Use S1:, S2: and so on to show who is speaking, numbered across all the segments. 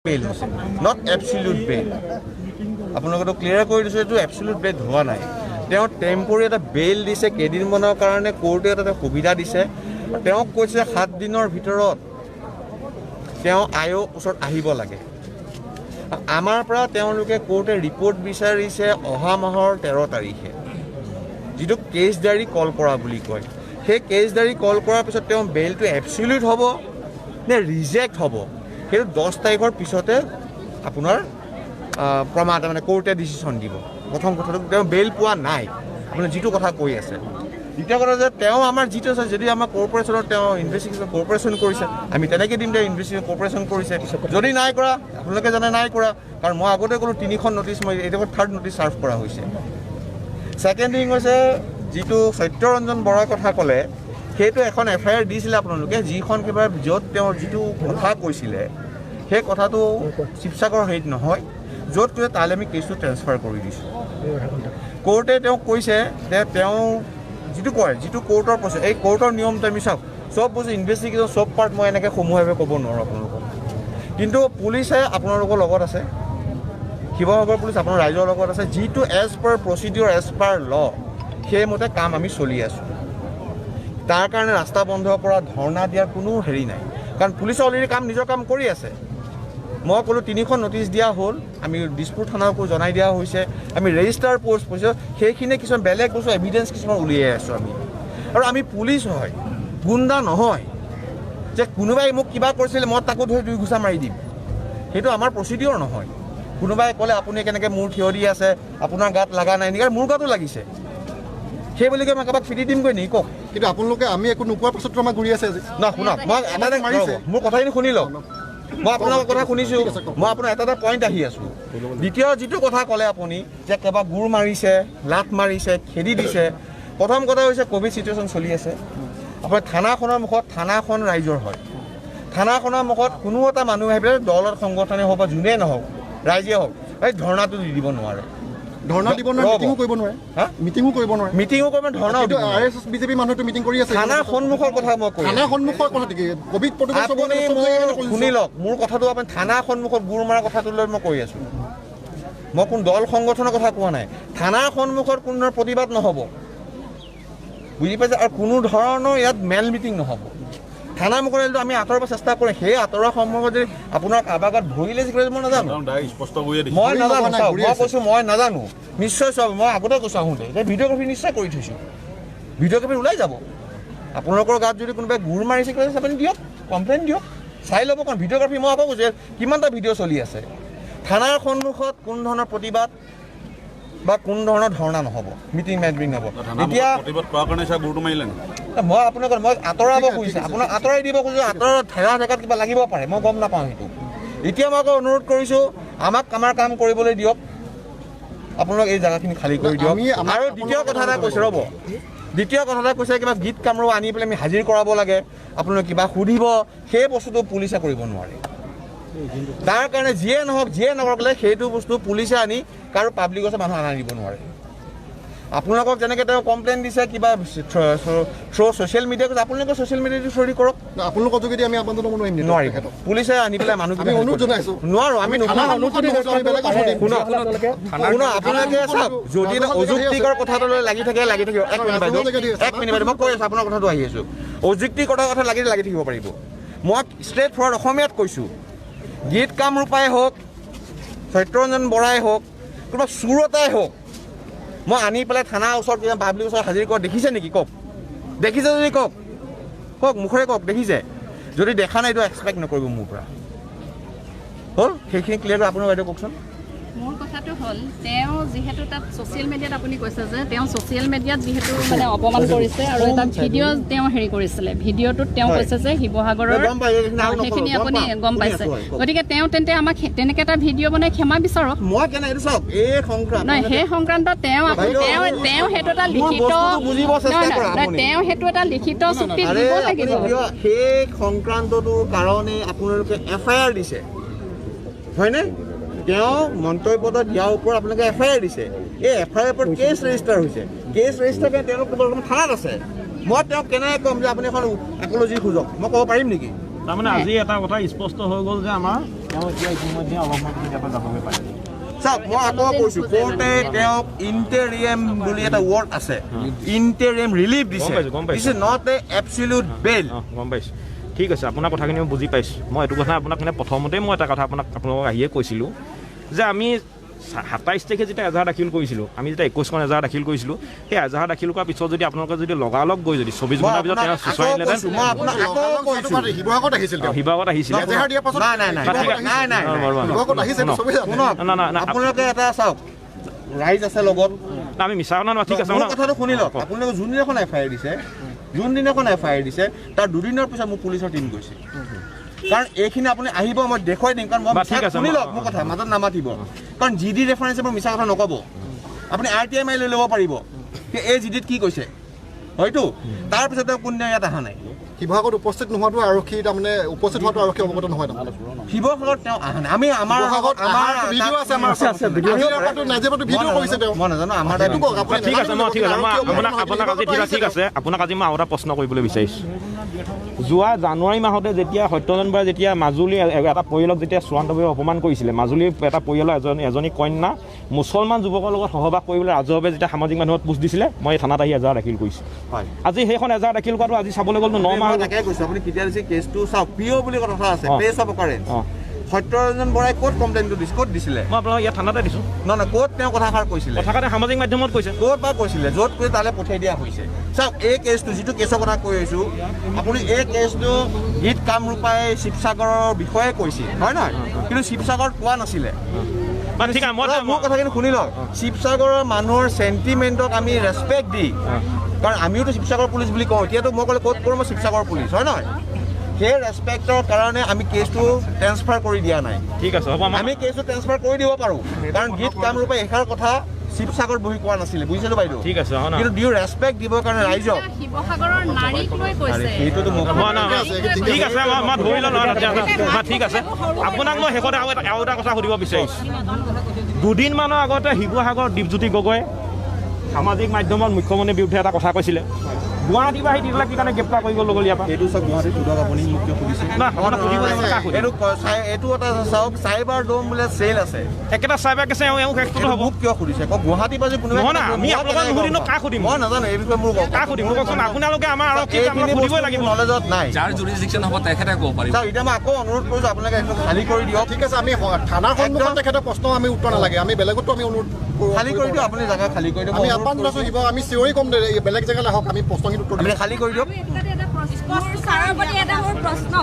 S1: Bail হৈছে, not absolute bail. আপোনালোকেতো clear কৰি দিছোঁ, এইটো এবচলিউট বেইল হোৱা নাই। তেওঁ টেম্পৰী এটা বেইল দিছে কেইদিনমানৰ কাৰণে। কোৰ্টে এটা সুবিধা দিছে। তেওঁক কৈছে 7 দিনৰ ভিতৰত তেওঁ আইঅ' ওচৰত আহিব লাগে। আমাৰ পৰা তেওঁলোকে কোৰ্টে ৰিপৰ্ট বিচাৰিছে অহা মাহৰ 13 তাৰিখে, যিটো কেছ ডায়েৰী কল কৰা বুলি কয়। সেই কেছ ডায়েৰী কল কৰাৰ পিছত তেওঁ বেইলটো এবচলিউট হ'ব নে ৰিজেক্ট হ'ব, সেইটো 10 তাৰিখৰ পিছতে আপোনাৰ প্ৰমাণ, মানে কোৰ্টে ডিচিশ্যন দিব। প্ৰথম কথাটো, তেওঁ বেইল পোৱা নাই, আপুনি যিটো কথা কৈ আছে। দ্বিতীয় কথা যে তেওঁ আমাৰ যিটো আছে, যদি আমাৰ কৰ্পৰেশ্যনত তেওঁ ইনভেষ্টিগেশ্যন কৰ্পৰেশ্যন কৰিছে, আমি তেনেকৈ দিম। তেওঁ ইনভেষ্টিগেশ্যন কৰ্পৰেশ্যন কৰিছে যদি নাই কৰা, আপোনালোকে জানে নাই কৰা। কাৰণ মই আগতে ক'লোঁ, তিনিখন নটিচ, মই এইটো থাৰ্ড নটিচ ছাৰ্ভ কৰা হৈছে। ছেকেণ্ড থিং হৈছে, যিটো সত্যৰঞ্জন বৰাৰ কথা ক'লে, সেইটো এখন এফ I R দিছিলে আপোনালোকে, যিখন কিবা য'ত তেওঁৰ যিটো কথা কৈছিলে, সেই কথাটো শিৱসাগৰ হেৰিত নহয়, য'ত কৈছে তালৈ আমি কেছটো ট্ৰেন্সফাৰ কৰি দিছোঁ। কোৰ্টে তেওঁক কৈছে যে তেওঁ যিটো কয়, যিটো কোৰ্টৰ প্ৰচেছ, এই কোৰ্টৰ নিয়মটো আমি চাওক, চব বস্তু ইনভেষ্টিগেশ্যন চব পাৰ্ট মই এনেকৈ সমূহীয়াভাৱে ক'ব নোৱাৰোঁ আপোনালোকক। কিন্তু পুলিচে আপোনালোকৰ লগত আছে, শিৱসাগৰ পুলিচ আপোনাৰ ৰাইজৰ লগত আছে। যিটো as per procedure, as per law, সেইমতে কাম আমি চলি আছোঁ। তাৰ কাৰণে ৰাস্তা বন্ধ কৰা, ধৰ্ণা দিয়াৰ কোনো হেৰি নাই, কাৰণ পুলিচে অলৰেডি কাম, নিজৰ কাম কৰি আছে। মই ক'লোঁ, তিনিখন নটিচ দিয়া হ'ল, আমি দিছপুৰ থানাকো জনাই দিয়া হৈছে, আমি ৰেজিষ্টাৰ প'ষ্ট কৰিছোঁ। সেইখিনিয়ে কিছুমান বেলেগ বস্তু, এভিডেঞ্চ কিছুমান উলিয়াই আছোঁ আমি। আৰু আমি পুলিচ হয়, গুণ্ডা নহয় যে কোনোবাই মোক কিবা কৰিছিলে, মই তাকো ধৰি দুই ঘোচা মাৰি দিম। সেইটো আমাৰ প্ৰচিডিঅ'ৰ নহয়। কোনোবাই ক'লে আপুনি কেনেকৈ মূৰ থিয় দি আছে, আপোনাৰ গাত লগা নাই নেকি? মোৰ গাতো লাগিছে, সেই বুলি কৈ মই কাৰোবাক পিটি দিমগৈ নেকি, কওক?
S2: কিন্তু আপোনালোকে আমি একো নোকোৱাৰ পাছতো আমাক ঘূৰি আছে আজি।
S1: ন, শুনক, মই এটা এটা
S2: মাৰিছে।
S1: ৰ'ব, মোৰ কথাখিনি শুনি লওক। মই আপোনাৰ কথা শুনিছোঁ।
S2: ঠিক আছে, কওক।
S1: মই আপোনাৰ এটা এটা পইণ্ট আহি আছোঁ। দ্বিতীয় যিটো কথা ক'লে আপুনি যে কিবা গোৰ মাৰিছে, লাত মাৰিছে, খেদি দিছে, প্ৰথম কথা হৈছে ক'ভিড চিটুৱেশ্যন চলি আছে। আপোনাৰ থানাখনৰ মুখত, থানাখন ৰাইজৰ হয়, থানাখনৰ মুখত কোনো এটা মানুহ আহি পেলাই দলৰ সংগঠনে হওক বা যোনেই নহওক, ৰাইজে হওক, এই ধৰ্ণাটো দি দিব নোৱাৰে।
S2: ধৰ্ণা দিব নোৱাৰে।
S1: ৰ'ব।
S2: মিটিঙো কৰিব নোৱাৰে।
S1: হা?
S2: মিটিঙো কৰিব নোৱাৰে।
S1: মিটিঙো কৰিব, ধৰ্ণাও
S2: কিন্তু
S1: দিব
S2: আৰ
S1: নোৱাৰে।
S2: এছ এছ, বিজেপি মানুহটো মিটিং কৰি আছে।
S1: থানাৰ সন্মুখৰ কথা মই কৈ
S2: থানাৰ
S1: আছোঁ।
S2: সন্মুখৰ কথা ঠিকে, ক'ভিড প্ৰট'কল চব
S1: আপুনি
S2: চব
S1: মোৰ
S2: জেগাতে কৰিছে।
S1: শুনি লওক মোৰ কথাটো। আপুনি থানাৰ সন্মুখত গোৰ মৰা কথাটো লৈ মই কৈ আছোঁ, মই কোন দল সংগঠনৰ কথা কোৱা নাই। থানাৰ সন্মুখত কোনো ধৰণৰ প্ৰতিবাদ নহ'ব, বুজি পাইছে? আৰু কোনো ধৰণৰ ইয়াত মেল মিটিং নহ'ব। থানাৰ মুখত আহিলেতো আমি আঁতৰাব চেষ্টা কৰিম। সেই আঁতৰোৱাৰ সন্মুখত যদি আপোনাৰ কাৰোবাৰ গাত ভৰি লাগিছে কিবা, মই নাজানো।
S3: ডাইৰেক্ট স্পষ্ট কৰিয়ে দিছে।
S1: মই
S2: ভৰি
S1: নাজানো।
S2: লগা নাই,
S1: চাওক,
S2: ঘূৰি
S1: মই
S2: আছে।
S1: কৈছোঁ, মই নাজানো। নিশ্চয় চাওক, মই আগতে কৈছোঁ আহোঁতে এতিয়া ভিডিঅ'গ্ৰাফী নিশ্চয় কৰি থৈছোঁ, ভিডিঅ'গ্ৰাফী ওলাই যাব। আপোনালোকৰ গাত যদি কোনোবাই গোৰ মাৰিছে কিবা, আপুনি দিয়ক, কমপ্লেইন দিয়ক, চাই ল'ব। কাৰণ ভিডিঅ'গ্ৰাফী মই আকৌ কৈছোঁ, কিমানটা ভিডিঅ' চলি আছে। থানাৰ সন্মুখত কোনো ধৰণৰ প্ৰতিবাদ বা কোনো ধৰণৰ ধৰ্ণা নহ'ব, মিটিং মেটমিং নহ'ব।
S3: থানাৰ
S1: এতিয়া
S3: মুখত প্ৰতিবাদ কৰাৰ কাৰণে ছাৰ গুৰটো মাৰিলে নেকি?
S1: মই আপোনাক মই আঁতৰাব
S2: ঠিক আছে,
S1: খুজিছোঁ,
S2: ঠিক আছে।
S1: আপোনাক আঁতৰাই দিব খুজিছোঁ। আঁতৰৰ ঠেলা জেগাত কিবা লাগিব পাৰে, মই গম নাপাওঁ সেইটো। এতিয়া মই আকৌ অনুৰোধ কৰিছোঁ, আমাক আমাৰ কাম কৰিবলৈ দিয়ক, আপোনালোক এই জেগাখিনি খালী কৰি দিয়ক।
S2: আমি
S1: আৰু দ্বিতীয় কথা এটা কৈছে, ৰ'ব, দ্বিতীয় কথা এটা কৈছে, কিবা গীত কামৰো আনি পেলাই আমি হাজিৰ কৰাব লাগে, আপোনালোকে কিবা সুধিব, সেই বস্তুটো পুলিচে কৰিব নোৱাৰে। তাৰ কাৰণে যিয়ে নহওক, যিয়ে নকৰক লাগিলে, সেইটো বস্তু পুলিচে আনি কাৰো পাব্লিকৰ ওচৰত মানুহ আনা দিব নোৱাৰে। আপোনালোকক যেনেকৈ তেওঁ কমপ্লেইন দিছে কিবা থ্ৰ' ছ'চিয়েল মিডিয়া কৈছে, আপোনালোকে ছ'চিয়েল মিডিয়াটো থ্ৰু দি কৰক।
S2: না, আপোনালোকৰ যোগেদি আমি আহ্বান জনাব নোৱাৰিম নেকি
S1: নোৱাৰিব।
S2: তেখেতক?
S1: পুলিচে আনি পেলাই মানুহ
S2: আমি অনুৰোধ জনাইছোঁ।
S1: নোৱাৰো আমি।
S2: থানাৰ
S1: নুশুনো।
S2: সন্মুখত নহ'ব, আমি বেলেগত সুধিম।
S1: শুনক, শুনক, আপোনালোকে চাওক, যদি এটা অযুক্তিকৰ কথাটোলৈ লাগি থাকে, লাগি থাকিব। এক মিনিট বাইদেউ, এক মিনিট বাইদেউ, মই কৈ আছোঁ, আপোনাৰ কথাটো আহি আছোঁ। অযুক্তিকৰ কথা লাগি লাগি থাকিব পাৰিব। মই ষ্ট্ৰেইট ফৰৱাৰ্ড অসমীয়াত কৈছোঁ, গীত কামৰূপাই হওক, সত্যৰঞ্জন বৰাই হওক, কোনোবা চোৰ এটাই হওক, মই আনি পেলাই থানাৰ ওচৰত, কিবা পাব্লিক ওচৰত হাজিৰ কৰা দেখিছে নেকি, কওক? দেখিছে যদি কওক, কওক, মুখেৰে কওক দেখিছে যদি। দেখা নাই, এইটো এক্সপেক্ট নকৰিব মোৰ পৰা। হ'ল, সেইখিনি ক্লিয়াৰ। আপোনাৰ বাইদেউ, কওকচোন।
S4: মোৰ কথাটো হ'ল, তেওঁ যিহেতু তাত ছ'চিয়েল মিডিয়াত, আপুনি কৈছে যে তেওঁ ছ'চিয়েল মিডিয়াত যিহেতু মানে অপমান কৰিছে আৰু এটা ভিডিঅ' তেওঁ হেৰি কৰিছিলে, ভিডিঅ'টোত তেওঁ কৈছে যে শিৱসাগৰৰ
S1: গম পাই, এইখিনি আৰু নকওঁ,
S4: সেইখিনি
S1: গম
S4: আপুনি
S1: পাওঁ।
S4: গম
S1: শুনি
S4: পাইছে।
S1: আছোঁ, হয়, কওক।
S4: গতিকে তেওঁ তেন্তে আমাক তেনেকে এটা ভিডিঅ' বনাই ক্ষমা বিচাৰক।
S1: মই কেনে, এইটো চাওক, এই সংক্ৰান্ত
S4: নহয়, সেই সংক্ৰান্তত তেওঁ
S1: বাইদেউ,
S4: তেওঁ তেওঁ সেইটো এটা
S1: মোৰ
S4: লিখিত
S1: বস্তুটো বুজিব চেষ্টা
S4: নহয়,
S1: কৰা
S4: নহয়,
S1: আপুনি।
S4: তেওঁ সেইটো এটা লিখিত চুক্তি
S1: আৰে
S4: দিব
S1: আপুনি
S4: লাগিব।
S1: কিয় সেই সংক্ৰান্তটোৰ কাৰণে আপোনালোকে এফ I R দিছে, হয়নে? তেওঁ মন্তব্যটো দিয়াৰ ওপৰত আপোনালোকে এফ I R দিছে। এই এফ I R ওপৰত কেছ ৰেজিষ্টাৰ হৈছে। কেছ ৰেজিষ্টাৰ কৰি তেওঁলোক বৰ্তমান থানাত আছে। মই তেওঁক কেনেকৈ ক'ম যে আপুনি এখন এপলজি খোজক? মই ক'ব পাৰিম নেকি?
S5: তাৰমানে আজি এটা কথা স্পষ্ট হৈ গ'ল যে আমাৰ তেওঁ এতিয়া ইতিমধ্যে অলপমান ইয়াৰ পৰা যাবগৈ পাৰে।
S1: চাওক, মই আকৌ কৈছোঁ, কোৰ্টে তেওঁক ইণ্টেৰিয়েম বুলি এটা ৱৰ্ড আছে, ইণ্টেৰিয়েম ৰিলিফ দিছে।
S5: গম পাইছোঁ, গম পাইছোঁ।
S1: This is not a absolute bail.
S5: অঁ, গম পাইছোঁ। ঠিক আছে, আপোনাৰ কথাখিনি মই বুজি পাইছোঁ। মই এইটো কথা আপোনাক মানে প্ৰথমতেই মই এটা কথা আপোনালোকক আহিয়ে কৈছিলোঁ যে আমি 27 তাৰিখে যেতিয়া এজাহাৰ দাখিল কৰিছিলোঁ, আমি যেতিয়া 21খন এজাহাৰ দাখিল কৰিছিলোঁ, সেই এজাহাৰ দাখিল কৰাৰ পিছত যদি আপোনালোকে যদি লগালগ গৈ যদি 24
S1: মই
S5: ঘণ্টাৰ পিছত
S1: আপোনাক
S5: তেওঁ
S1: আকৌ
S5: চুচৰাই নিলেহেঁতেন।
S1: কৈছোঁ, মই আপোনাক আকৌ কৈছোঁ।
S2: শিৱসাগৰত আহিছিল তেওঁ।
S5: শিৱসাগৰত আহিছিলে।
S2: এজাহাৰ দিয়াৰ পাছত
S1: নাই, নাই, নাই, নাই, নাই, নাই।
S2: শিৱসাগৰত আহিছে, এইটো চবেই জানে।
S1: শুনক,
S5: না, না, না।
S1: আপোনালোকে এটা চাওক, ৰাইজ আছে লগত।
S5: না, আমি মিছা কথা নহয়। ঠিক আছে।
S1: মোৰ
S5: শুনক।
S1: কথাটো শুনি লওক। আপোনালোকে যোনদিনাখন এফ I R দিছে, যোনদিনাখন এফ I R দিছে, তাৰ দুদিনৰ পিছত মোৰ পুলিচৰ টীম গৈছে। কাৰণ এইখিনি আপুনি আহিব, মই দেখুৱাই দিম। কাৰণ মই
S5: বা, ঠিক আছে,
S1: শুনি
S5: মই-
S1: লওক, মোৰ কথা মাজত নামাতিব। কাৰণ জি ডি ৰেফাৰেঞ্চে মই মিছা কথা নক'ব। আপুনি আৰ টি I মাৰি লৈ ল'ব পাৰিব যে এই জি ডিত কি কৈছে। হয়তো তাৰপিছত তেওঁ কোনদিনা ইয়াত অহা নাই।
S2: শিৱসাগৰত উপস্থিত নোহোৱাটো আৰক্ষী, তাৰমানে উপস্থিত হোৱাটো আৰক্ষী অৱগত নহয় তাৰমানে।
S1: শিৱসাগৰত তেওঁ অহা নাই। আমি আমাৰ
S2: শিৱসাগৰত
S1: আমাৰ
S2: অহাৰ ভিডিঅ' আছে আমাৰ। নাজিৰাতো ভিডিঅ' কৰিছে তেওঁ।
S1: মই নাজানো, আমাৰ
S2: সেইটো কওক আপুনি।
S5: ঠিক আছে, মই ঠিক আছে, মই
S2: আৰক্ষী অৱগত
S5: আপোনাক
S2: নহয়,
S5: আপোনাক আজি ঠিক আছে, ঠিক আছে, আপোনাক আজি মই আৰু এটা প্ৰশ্ন কৰিবলৈ বিচাৰিছোঁ। যোৱা জানুৱাৰী মাহতে যেতিয়া সত্যৰঞ্জন বৰাই যেতিয়া মাজুলী এটা পৰিয়ালক যেতিয়া চূড়ান্তভাৱে অপমান কৰিছিলে, মাজুলীৰ এটা পৰিয়ালৰ এজনী কন্যা মুছলমান যুৱকৰ লগত সহবাস কৰিবলৈ ৰাজহুৱাভাৱে যেতিয়া সামাজিক মাধ্যমত পোষ্ট দিছিলে, মই এই থানাত আহি এজাহাৰ দাখিল কৰিছোঁ।
S1: হয়।
S5: আজি সেইখন এজাহাৰ দাখিল কৰাটো আজি চাবলৈ গ'লতো 9 মাহ
S1: মই
S5: হৈ গ'ল।
S1: তাকে কৈছোঁ, আপুনি কেতিয়া দিছে কেছটো চাওক। পি অ' বুলি কথা আছে, প্লেচ অফ অকাৰেঞ্চ। সত্যৰঞ্জন বৰাই ক'ত কমপ্লেইনটো দিছে, ক'ত দিছিলে?
S5: মই আপোনালোক ইয়াত থানাতে দিছোঁ।
S1: নহয়, নহয়, ক'ত তেওঁ কথাষাৰ কৈছিলে?
S5: কথাষাৰ সামাজিক মাধ্যমত কৈছে।
S1: ক'ত বা কৈছিলে? য'ত কৈ তালৈ পঠিয়াই দিয়া হৈছে। চাওক, এই কেছটো, যিটো কেছৰ কথা কৈ আছোঁ, আপুনি এই কেছটো গীত কামৰূপাই শিৱসাগৰৰ বিষয়ে কৈছিল, হয় নহয়? কিন্তু শিৱসাগৰত কোৱা নাছিলে।
S5: বা, ঠিক আছে, মই
S1: মোৰ কথাখিনি শুনি লওক। শিৱসাগৰৰ মানুহৰ চেণ্টিমেণ্টক আমি ৰেচপেক্ট দি, কাৰণ আমিওতো শিৱসাগৰ পুলিচ বুলি কওঁ। এতিয়াতো মই ক'লে ক'ত কৰোঁ, মই শিৱসাগৰ পুলিচ, হয় নহয়? সেই ৰেচপেক্টৰ কাৰণে আমি কেছটো ট্ৰেন্সফাৰ কৰি দিয়া নাই।
S5: ঠিক আছে, হ'ব।
S1: আমি কেছটো ট্ৰেন্সফাৰ কৰি দিব পাৰোঁ, কাৰণ গীত কামৰূপে এষাৰ কথা শিৱসাগৰত বহি কোৱা নাছিলে, বুজিছিলো বাইদেউ?
S5: ঠিক আছে, অ, না।
S1: কিন্তু ডিউ ৰেচপেক্ট দিবৰ কাৰণে ৰাইজক
S4: শিৱসাগৰৰ নাৰীক লৈ কৈছে।
S1: সেইটোতো মোক
S5: মই না, ঠিক আছে, মই ধৰি ল'লো। না, ঠিক আছে, আপোনাক মই শেষতে আৰু এটা কথা সুধিব বিচাৰিছোঁ। দুদিনমানৰ আগতে শিৱসাগৰ দীপজ্যোতি গগৈয়ে সামাজিক মাধ্যমত মুখ্যমন্ত্ৰীৰ বিৰুদ্ধে এটা কথা কৈছিলে। গুৱাহাটীৰ পৰা আহি তেতিয়াহ'লে কি কাৰণে গ্ৰেপ্তাৰ কৰিব গ'ল ইয়াৰ পৰা?
S1: এইটো চাওক, গুৱাহাটীত সোধক আপুনি, মোক কিয় সুধিছে?
S5: না, আপোনাক সুধিব লাগিব, কাক সুধিম?
S1: এইটো এইটো এটা চাওক, চাইবাৰ ডোম বোলে চেল আছে।
S5: একেটা চাইবাৰ কেছে এওঁ শেষটোতো
S1: এইটো
S5: হ'ব।
S1: মোক কিয় সুধিছে কওক? গুৱাহাটীৰ পৰা যে কোনোবাই
S5: নহয় না, আমি
S1: মই
S5: আপোনালোকক
S1: কেনেকৈ
S5: নুসুধিনো
S1: গম
S5: কাক
S1: পাম?
S5: সুধিম?
S1: মই নাজানো এই বিষয়ে। মোৰ
S5: কাক সুধিম মোক কওকচোন? আপোনালোকে আমাৰ আৰক্ষীক আপোনাক সুধিবই লাগিব।
S1: নলেজত নাই।
S6: যাৰ জুৰিছডিকশ্যন হ'ব তেখেতে ক'ব পাৰিব।
S1: চাওক, এতিয়া মই আকৌ অনুৰোধ কৰিছোঁ, আপোনালোকে এইটো খালী কৰি দিয়ক।
S2: ঠিক আছে, আমি থানাৰ সন্মুখত তেখেতৰ প্ৰশ্ন আমি উত্তৰ নালাগে, আমি বেলেগতো আমি অনুৰোধ কৰোঁ।
S1: খালী কৰি দিয়ক, আপুনি জেগা খালী কৰি দিয়ক।
S2: আমি
S1: মই
S2: আহ্বান
S1: অনুৰোধ
S2: জনাইছোঁ, শিৱ আমি চিঞৰি ক'ম দে, এই বেলেগ জেগালৈ আহক, আমি প্ৰশ্নখিনি উত্তৰ
S1: আপুনি
S2: দিম।
S1: খালী কৰি দিয়ক।
S7: ছাৰৰ প্ৰতি এটা মোৰ প্ৰশ্ন।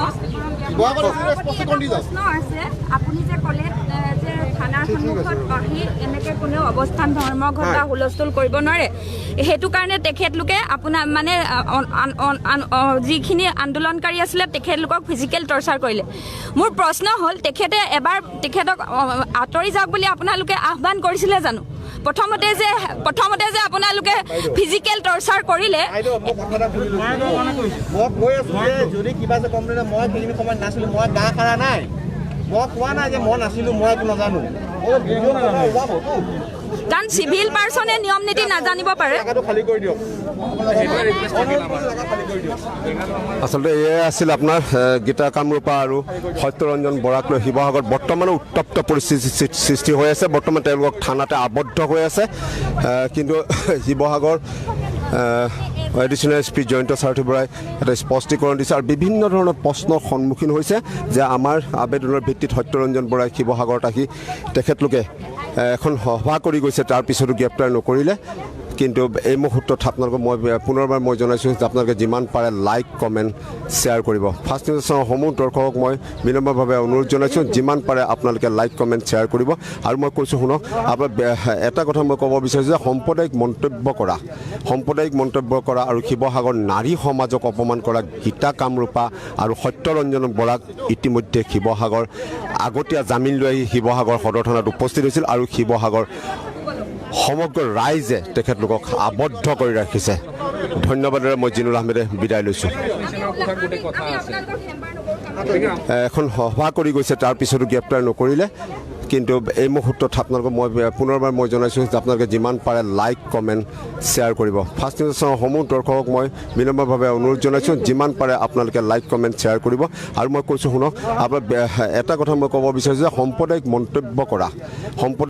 S2: শিৱসাগৰত
S7: ছাৰৰ প্ৰতি
S2: স্পষ্টীকৰণ দি
S7: এটা
S2: যাওক।
S7: প্ৰশ্ন আছে। আপুনি যে ক'লে যে থানাৰ সন্মুখত আহি এনেকে কোনেও অৱস্থান ধৰ্মঘট বা হুলস্থুল কৰিব নোৱাৰে, সেইটো কাৰণে তেখেতলোকে আপোনাৰ মানে যিখিনি আন্দোলনকাৰী আছিলে তেখেতলোকক ফিজিকেল টৰ্চাৰ কৰিলে। মোৰ প্ৰশ্ন হ'ল, তেখেতে এবাৰ তেখেতক আঁতৰি যাওক বুলি আপোনালোকে আহ্বান কৰিছিলে জানো? প্ৰথমতে যে আপোনালোকে ফিজিকেল টৰ্চাৰ কৰিলে।
S1: বাইদেউ, মই কথা এটা শুনি লৈছোঁ। মই কৈ আছোঁ যে যদি কিবা যে কমপ্লেইন, মই সেইখিনি সময়ত নাছিলোঁ, মই গা সাৰা নাই। মই কোৱা নাই যে মই নাছিলোঁ, মই একো নাজানো। মই ভিডিঅ' কথা ওলাবতো।
S7: কাৰণ চিভিল পাৰ্চনে নিয়ম নীতি নাজানিব পাৰে।
S1: জেগাটো খালী কৰি দিয়ক। অনুৰোধ কৰিছোঁ, জেগা খালী কৰি দিয়ক।
S8: আচলতে এয়াই আছিল আপোনাৰ গীতা কামৰূপা আৰু সত্যৰঞ্জন বৰাক লৈ শিৱসাগৰত বৰ্তমানো উত্তপ্ত পৰিস্থিতি সৃষ্টি হৈ আছে। বৰ্তমান তেওঁলোকক থানাতে আবদ্ধ হৈ আছে। কিন্তু শিৱসাগৰ এডিশ্যনেল এছ পি জয়ন্ত সাৰথি বৰাই এটা স্পষ্টীকৰণ দিছে আৰু বিভিন্ন ধৰণৰ প্ৰশ্নৰ সন্মুখীন হৈছে যে আমাৰ আবেদনৰ ভিত্তিত সত্যৰঞ্জন বৰাই শিৱসাগৰত আহি তেখেতলোকে এখন সভা কৰি গৈছে, তাৰপিছতো গ্ৰেপ্তাৰ নকৰিলে। কিন্তু এই মুহূৰ্তত আপোনালোকক মই পুনৰবাৰ মই জনাইছোঁ যে আপোনালোকে যিমান পাৰে লাইক, কমেণ্ট, শ্বেয়াৰ কৰিব। ফাৰ্ষ্ট নিউজৰ সমূহ দৰ্শকক মই বিনম্ৰভাৱে অনুৰোধ জনাইছোঁ, যিমান পাৰে আপোনালোকে লাইক, কমেণ্ট, শ্বেয়াৰ কৰিব। আৰু মই কৈছোঁ শুনক, আপোনাৰ এটা কথা মই ক'ব বিচাৰিছোঁ যে সাম্প্ৰদায়িক মন্তব্য কৰা আৰু শিৱসাগৰ নাৰী সমাজক অপমান কৰা গীতা কামৰূপা আৰু সত্যৰঞ্জন বৰাক ইতিমধ্যে শিৱসাগৰ আগতীয়া জামিন লৈ আহি শিৱসাগৰ সদৰ থানাত উপস্থিত হৈছিল আৰু শিৱসাগৰ সমগ্ৰ ৰাইজে তেখেতলোকক আবদ্ধ কৰি ৰাখিছে। ধন্যবাদেৰে মই জিনুল আহমেদে বিদায় লৈছোঁ। এখন সভা কৰি গৈছে, তাৰপিছতো গ্ৰেপ্তাৰ নকৰিলে। কিন্তু এই মুহূৰ্তত আপোনালোকক মই পুনৰবাৰ মই জনাইছোঁ যে আপোনালোকে যিমান পাৰে লাইক, কমেণ্ট, শ্বেয়াৰ কৰিব। ফাৰ্ষ্ট নিউজৰ সমূহ দৰ্শকক মই বিনম্ৰভাৱে অনুৰোধ জনাইছোঁ, যিমান পাৰে আপোনালোকে লাইক, কমেণ্ট, শ্বেয়াৰ কৰিব। আৰু মই কৈছোঁ শুনক, আপোনাৰ এটা কথা মই ক'ব বিচাৰিছোঁ যে সাম্প্ৰদায়িক মন্তব্য কৰা সম্প্ৰদায়